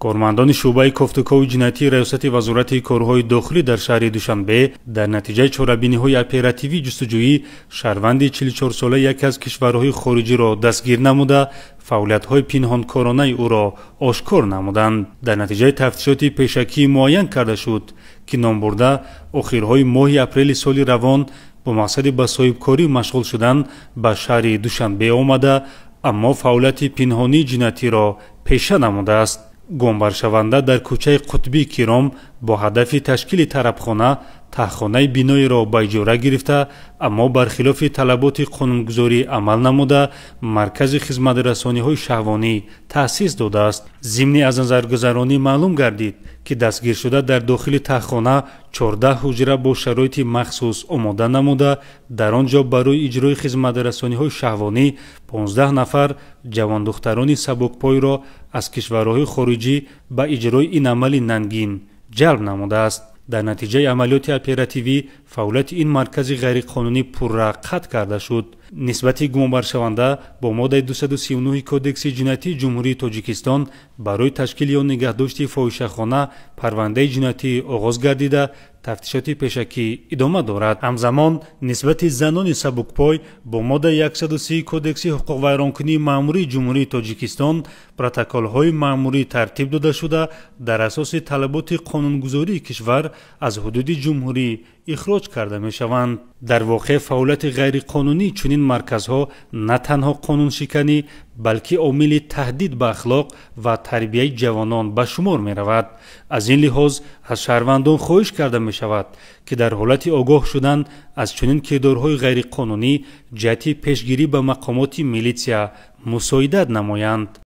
Кормандони шӯъбаи кофтукови ҷиноятии Раёсати Вазорати корҳои дохилӣ дар шаҳри Душанбе дар натиҷаи чорабиниҳои оперативӣ ҷустуҷӯӣ шаҳрванди 44-солаи яке аз кишварҳои хориҷиро дастгир намуда, фаъолиятҳои пинҳонкоронаи ӯро ошкор намуданд. Дар натиҷаи тафтишоти пешакӣ муайян карда шуд, ки номбурда охирҳои моҳи апрели соли равон бо мақсади ба соҳибкорӣ машғул шудан ба шаҳри Душанбе омада, аммо фаъолияти пинҳонии ҷиноятиро пеша намудааст. Гумонбаршаванда дар кӯчаи Қутбии Киром бо ҳадафи ташкили тарабхона таҳхонаи биноеро ба иҷора гирифта, аммо бархилофи талаботи қонунгузорӣ амал намуда, маркази хизматрасониҳои шаҳвонӣ таъсис додааст. Зимни аз назаргузаронӣ маълум гардид, ки дастгиршуда дар дохили таҳхона 14 ҳуҷра бо шароити махсус омода намуда, дар он ҷо барои иҷрои хизматрасониҳои шаҳвонӣ 15 нафар ҷавондухтарони сабукпойро аз кишварҳои хориҷӣ ба иҷрои ин амали нангин ҷалб намудааст. Дар натиҷаи амалиёти оперативӣ фаъолияти ин маркази ғайриқонунӣ пурра қатъ карда шуд. Нисбати гумонбаршаванда бо моддаи 239 Кодекси ҷиноятии Ҷумҳурии Тоҷикистон барои ташкил ё нигаҳдошти фоҳишахона парвандаи ҷиноятӣ оғоз гардида, тафтишоти пешакӣ идома дорад. Ҳамзамон нисбати занони сабукпой бо моддаи 130 Кодекси ҳуқуқвайронкунии маъмурии Ҷумҳурии Тоҷикистон протоколҳои маъмурӣ тартиб дода шуда, дар асоси талаботи қонунгузории кишвар аз ҳудуди ҷумҳурӣ ихроҷ карда мешаванд. Дар воқеъ фаъолияти ғайриқонунии чунин марказҳо на танҳо қонуншиканӣ, балки омили таҳдид ба ахлоқ ва тарбияи ҷавонон ба шумор меравад. Аз ин лиҳоз аз шаҳрвандон хоҳиш карда мешавад, ки дар ҳолати огоҳ шудан аз чунин кирдорҳои ғайриқонунӣ ҷиҳати пешгирӣ ба мақомоти милитсия мусоидат намоянд.